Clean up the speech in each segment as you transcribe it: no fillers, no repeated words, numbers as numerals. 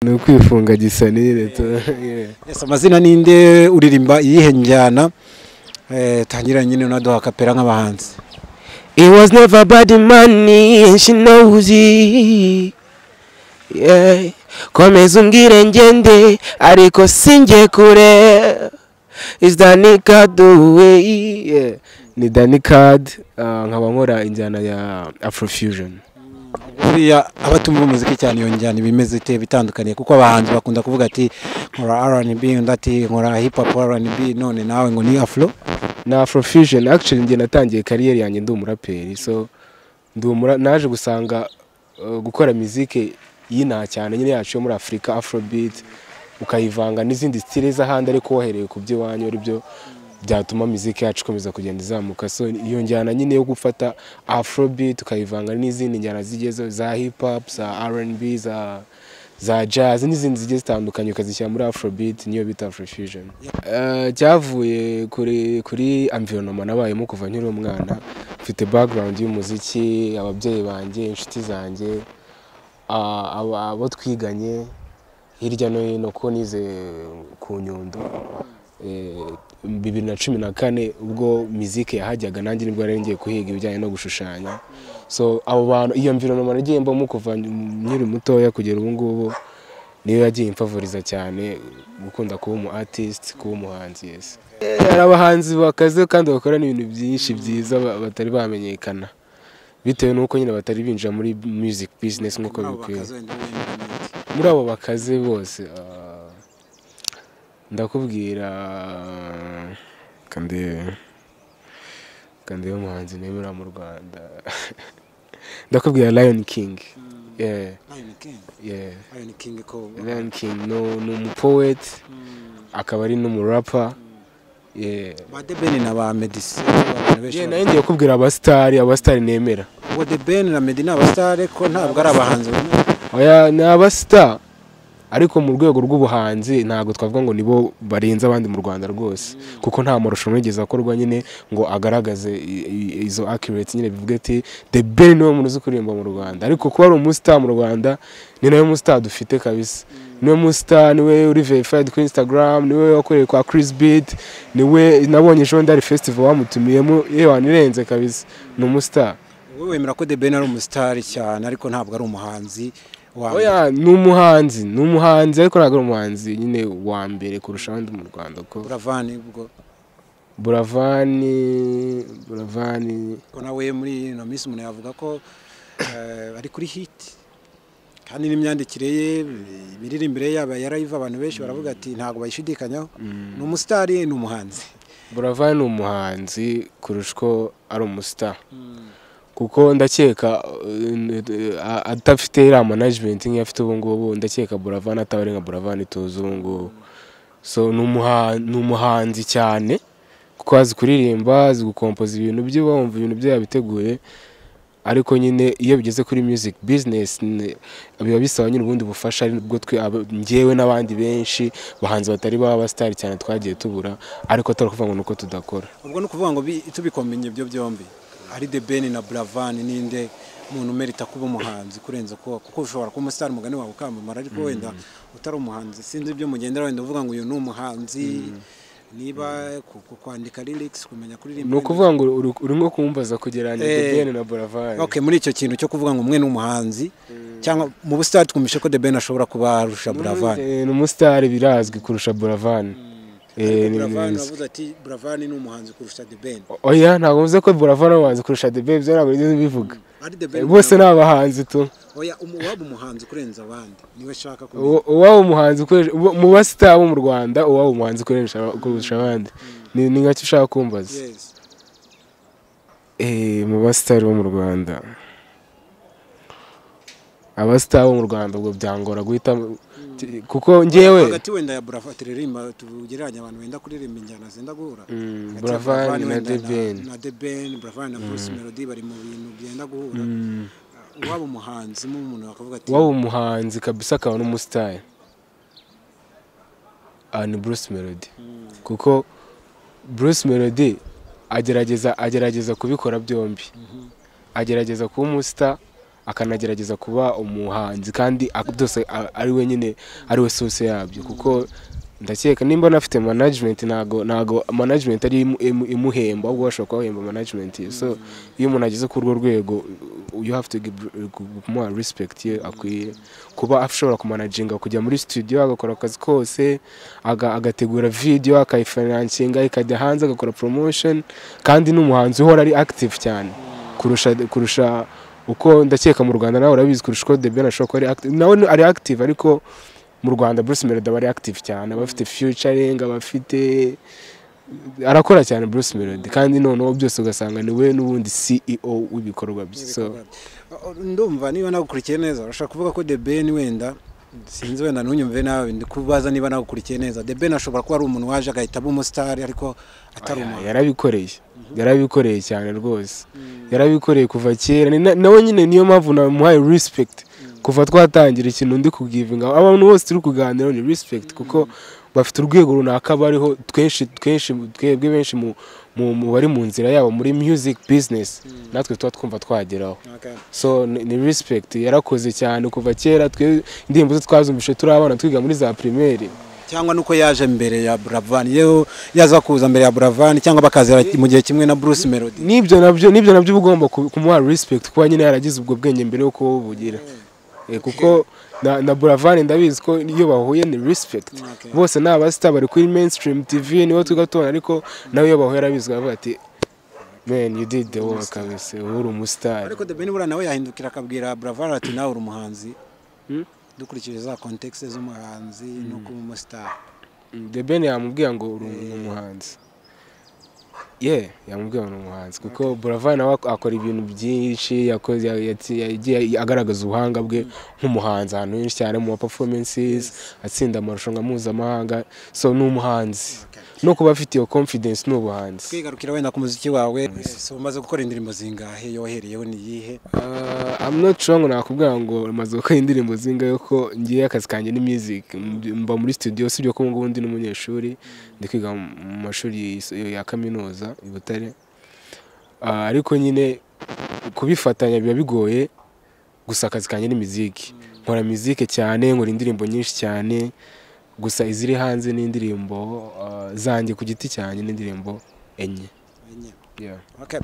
Ni ukwifunga gisanire. Yes, amazina ninde, uririmba iyihe njyana? Tangira nyine unaduha acapella nk'abahanzi. It was never about the money and she knows it. Yeah. Komeza umbwire ngende ariko sinjye kure. Is Danny Card the way? Yeah. Ni Danny Card, nkaba nkora injyana ya Afrofusion. Buriya abatumva umuziki cyane, iyo njyana ibimeze ite, bitandukaniye? Kuko abahanzi bakunda kuvuga ati nkora R&B, undi ati nkora hip hop R&B, none nawe ngo ni afro. Na Afrofusion. Actually, njye natangiye career yanjye ndi umuraperi, so ndi umura naje gusanga gukora muzike y'inaha cyane nyine yacu yo muri Afurika, Afrobeat, ukayivanga n'izindi style z'ahandi ariko wahereye ku by'iwanyu, ari byo byatuma muzike yacu ikomeza kugenda izamuka. So iyo njyana nyine yo gufata Afrobeat ukayivanga n'izindi njyana zigezeho za hip hop, za R&B, za jazz n'izindi zigiye zitandukanye, ukazishyira muri Afrobeat, niyo bita Afrofusion. Cyavuye kuri environment nabayemo kuva nkiri umwana. Mfite background y'umuziki, ababyeyi banjye, inshuti zanjye, abo twiganye hirya no hino, ko nize ku Nyundo. 2014 ubwo muzike yahajyaga, nanjye nibwo nari ngiye kuhiga ibijyanye no gushushanya. So abo bantu, iyo environment nagiye mbamo kuva nkiri mutoya kugera ubu ngubu, niyo yagiye imfavoriza cyane gukunda kuba umu artist, kuba umuhanzi, yes. Hari abahanzi bakaze kandi bakora n'ibintu byinshi byiza batari bamenyekana bitewe n'uko nyine batari binjira muri music business nk'uko bikwiye. Muri abo bakaze bose, ndakubwira kandi umuhanzi nemera mu Rwanda, ndakubwira Lion King, yeah. Lion King? Yeah. Lion King ko Lion King no ni umupoet, akaba ari n'umurapa, yeah. Ba The Ben na ba Meddy se, abantu benshi Yeah, nayo ngiye kubwira abasitari, abasitari nemera. Ubwo The Ben na Meddy ni abasitari, ko ntabwo ari abahanzi bamwe? Oya, ni abasita, ariko mu rwego rw'ubuhanzi ntabwo twavuga ngo nibo barenze abandi mu Rwanda rwose, kuko nta marushanwa yigeze akorwa nyine ngo agaragaze izo accurate nyine, bivuge ati The Ben niwe muntu uzi kuririmba mu Rwanda. Ariko kuba ari umustar mu Rwanda, ni nawe mustar dufite kabisa, niwe mustar, niwe uri verified kuri Instagram, niwe wakoreye kwa Chris Beat, niwe nabonye ejo bundi hari festival bamutumiyemo, yewe irenze kabisa, ni umustar. Wowe wemera ko The Ben ari umusitari cyane, ariko ntabwo ari umuhanzi wa mbere? Oya, ni umuhanzi, ni umuhanzi, ariko ntabwo ari umuhanzi nyine wa mbere kurusha abandi mu Rwanda ko Buravani ubwo? Buravani, Buravani. Ko nawe muri ino minsi umuntu yavuga ko ari kuri hit, kandi n'imyandikire ye, imiririmbire ye, yaba ya live, abantu benshi baravuga ati ntabwo bayishidikanyaho, ni umusitari, ni umuhanzi. Buravani ni umuhanzi kurusha uko ari umustar, kuko ndakeka adafite iriya management nk'iyo afite ubu ngubu, ndakeka Buravani ataba ari nka Buravani tuzi ubu ngubu. So ni umuhanzi cyane, kuko azi kuririmba, azi gukompoza ibintu bye, wumva ibintu bye yabiteguye. Ariko nyine iyo bigeze kuri music business, biba bisaba nyine ubundi bufasha, ari bwo twe njyewe n'abandi benshi bahanzi batari baba abasitari cyane twagiye tubura, ariko atari ukuvuga ngo ni uko tudakora. Ubwo ni ukuvuga ngo tubikombinye ibyo byombi, ari The Ben na Buravan, ninde muntu umerita kuba umuhanzi kurenza ko? Kuko ushobora kuba umusitari, mugani wawe, ukamamara, ariko wenda utari umuhanzi. Sinzi ibyo mugendera, wenda uvuga ngo uyu ni umuhanzi, niba kwandika lyrics, kumenya kuririmba. Ni ukuvuga ngo urimo kumbaza kugereranya The Ben na Buravan? Okay, muri icyo kintu cyo kuvuga ngo umwe ni umuhanzi cyangwa mu busitari, twumvishe ko The Ben ashobora kuba arusha Buravan. Ni umusitari birazwi kurusha Buravan. Ariko Ni Buravan bizwi. wavuze ati Buravan ni umuhanzi kurusha The Ben. Oya, ntabwo mvuze ko Buravan ari umuhanzi kurusha The Ben, ibyo ntabwo nigeze mbivuga. Ari The Ben Bose ni abahanzi tu. Oya, uwaba umuhanzi kurenza abandi niwe shaka kumenya. Uwaba umuhanzi mu basitari bo mu Rwanda, uwaba umuhanzi kurusha abandi, ni nkacyo ushaka kumbaza? Yes. Mu basitari bo mu Rwanda, abasitari bo mu Rwanda, ubwo byangora guhita, kuko njyewe Hagati wenda ya Buravan, turirimba tugereranya abantu wenda kuririmba injyana zenda guhura. Hagati ya Buravan na wenda The Ben. Na The Ben, Buravan na Bruce Melody bari mu bintu byenda guhura. Uwaba umuhanzi mu umuntu bakavuga ati Waba umuhanzi kabisa akaba n'umusitari, ni Bruce Melody, kuko Bruce Melody agerageza kubikora byombi, agerageza kuba umustar. akanagerageza kuba umuhanzi kandi byose ari we nyine, ari we source yabyo. Kuko ndakeka nimba nafite management, ntago management ari imuhemba, ahubwo bashobora kuba bahemba management ye. So iyo umuntu ageze kuri urwo rwego, you have to give kumuha respect ye akwiye, kuba ashobora kumanaginga, kujya muri studio agakora akazi kose, agategura video, akayifinancinga ikajya hanze, agakora promotion, kandi n'umuhanzi uhora ari active cyane kurusha uko ndakeka mu Rwanda, nawe urabizi, kurusha uko The Ben ashobora kuba ari active. Nawe ari active, ariko mu Rwanda Bruce Melody aba ari active cyane, aba afite featuring, aba afite, arakora cyane Bruce Melody, kandi noneho byose ugasanga ni we n'ubundi CEO w'ibikorwa bye. So Ndumva niba nagukurikiye neza, urashaka kuvuga ko The Ben, wenda sinzi, wenda ntunyumve nabi, ndi kubaza niba nagukurikiye neza, The Ben ashobora kuba ari umuntu waje agahita aba umusitari ariko atari umuhanzi? Yarabikoreye, yarabikoreye cyane rwose, yarabikoreye kuva kera. Nawe nyine niyo mpamvu namuhaye respect kuva twatangira. Ikintu ndi kugivinga abantu bose turi kuganira ni respect, kuko bafite urwego runaka bariho. Twinshi twebwe benshi mu bari mu nzira yabo muri music business, natwe tuba twumva twageraho. So ni respect, yarakoze cyane kuva kera. Twe indirimbo ze twazumvishe turi abana, twiga muri za primaire. Cyangwa nuko yaje mbere ya Buravan, yewe yaza kuza mbere ya Buravan cyangwa bakazira mu gihe kimwe na Bruce Melody. Nibyo nabyo uba ugomba kumuha respect, kuba nyine yaragize ubwo bwenge mbere yuko wowe ubugira. Kuko na Buravan ndabizi ko iyo bahuye ni respect. Bose ni abastar, bari kuri mainstream TV, nibo twiga tubona, ariko nawe iyo bahuye arabizi, aravuga ati: "Man, you did the work kabisa, uba uri umustar." Ariko The Ben buriya nawe yahindukira akabwira Buravan ati: "Nawe uri umuhanzi," dukurikije za context z'umuhanzi no kuba umustar. The Ben yamubwiye ngo uri umuhanzi, yeah, yamubwiye ngo ni umuhanzi, kuko Buravan nawe akora ibintu byinshi, yakoze, yagiye agaragaza ubuhanga bwe nk'umuhanzi ahantu henshi cyane mu ma performances, atsinda amarushanwa mpuzamahanga. So ni umuhanzi, no kuba afite iyo confidence ni ubuhanzi. Twigarukira wenda ku muziki wawe, so umaze gukora indirimbo zingahe? Iyo wahereyeho ni iyihe? I'm not sure ngo nakubwira ngo maze gukora indirimbo zingahe, ko ngiye akazi kanjye ni music, mba muri studio. Sibyo ko ngubu ndi n'umunyeshuri, ndi kwiga mu mashuri ya kaminuza i Butare. Ariko nyine kubifatanya biba bigoye. Gusa akazi kanjye ni muziki, nkora muziki cyane, nkora indirimbo nyinshi cyane. Gusa iziri hanze ni indirimbo zanjye ku giti cyanjye, ni indirimbo 4. 4. Yeah. Okay.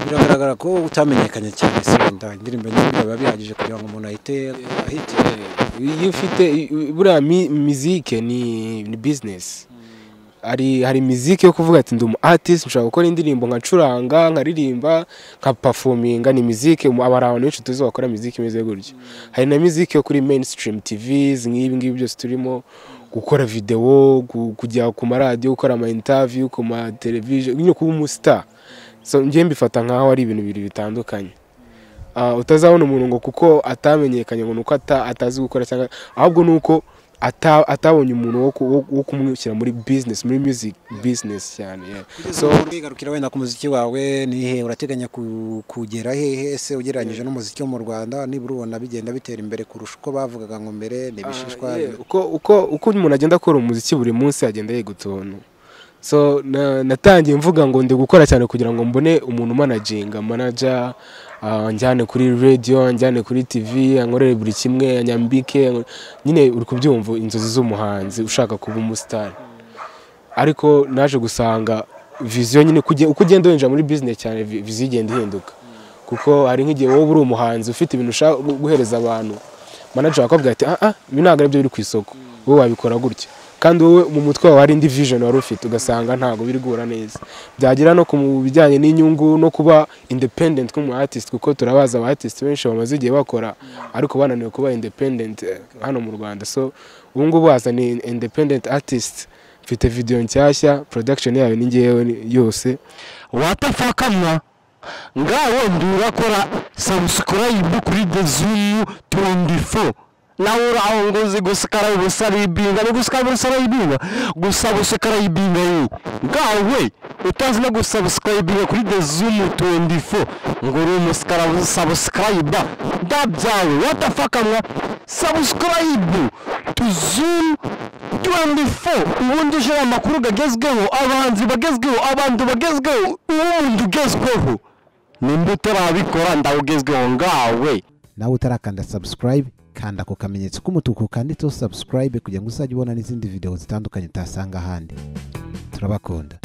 Biragaragara ko utamenyekanye cyane, se wenda indirimbo nyinshi biba bihagije kugira ngo umuntu ahite ahite? Iyo ufite buriya mizike ni business. Hari mizike yo kuvuga ati: "Ndi umu artist, nshobora gukora indirimbo, nkacuranga, nkaririmba, nka performinga." Ni mizike, aba ari abantu benshi tuzi bakora mizike imeze gutyo. Hari na mizike yo kuri mainstream TVs nk'ibi ngibi byose turimo, gukora video, kujya ku maradiyo, gukora ama interview ku ma television, nyine kuba umustar. So njye mbifata nkaho ari ibintu bibiri bitandukanye. Utazabona umuntu ngo kuko atamenyekanye ngo nuko atazi gukora, cyangwa ahubwo nuko atabonye umuntu wo kumushyira muri business, muri music business cyane, yeah. So twigarukira wenda ku muziki wawe, ni he urateganya kugera hehe ese ugereranyije n'umuziki wo mu Rwanda? Nibura ubona bigenda bitera imbere kurusha uko bavugaga ngo mbere ni ibishishwa? Yeah, uko umuntu agenda akora umuziki buri munsi, agenda yiga utuntu. So natangiye mvuga ngo ndi gukora cyane kugira ngo mbone umuntu managinga, manager, njyane kuri radio, njyane kuri TV, ankorere buri kimwe, anyambike, nyine uri kubyumva, inzozi z'umuhanzi ushaka kuba umustar. Ariko naje gusanga vision nyine uko ugenda winjira muri business cyane, vision igenda ihinduka, kuko hari nk'igihe wowe uri umuhanzi ufite ibintu ushaka guhereza abantu, manager akakubwira ati: "Ah ah, ibi ntabwo aribyo biri ku isoko, wowe wabikora gutya," kandi wowe mu mutwe wawe hari indi vision wari ufite, ugasanga ntabwo biri guhura neza. Byagera no ku bijyanye n'inyungu no kuba independent nk'umu artist, kuko turabazi aba artist benshi bamaze igihe bakora ariko bananiwe kuba independent hano mu Rwanda. So ubu ngubu hazaniye independent artist, mfite video nshyashya, production yayo ni ngewe yose. Watafakamwa ngawe ndurakora subscribe kuri The Zoom 24. Nawe uraho ngo uzi gusakarayibinga, ni gusakarayibinga gusa, gusakarayibinga wowe ngawe utazi no gusubscribinga kuri The Zoom 24, ngo uri umusikara subscriber ndabyawe. Watafakamwa, subscribe to Zoom 24, ubundi uje amakuru gagezweho, abahanzi bagezweho, abantu bagezweho, ubundi ugezweho. Nimba utarabikora, ndawugezweho ngawe. Nawe utarakanda subscribe, kanda ako kamenyetso k'umutuku kanditseho subscribe kugira ngo uzajye ubona n'izindi video zitandukanye utasanga ahandi. Turabakunda.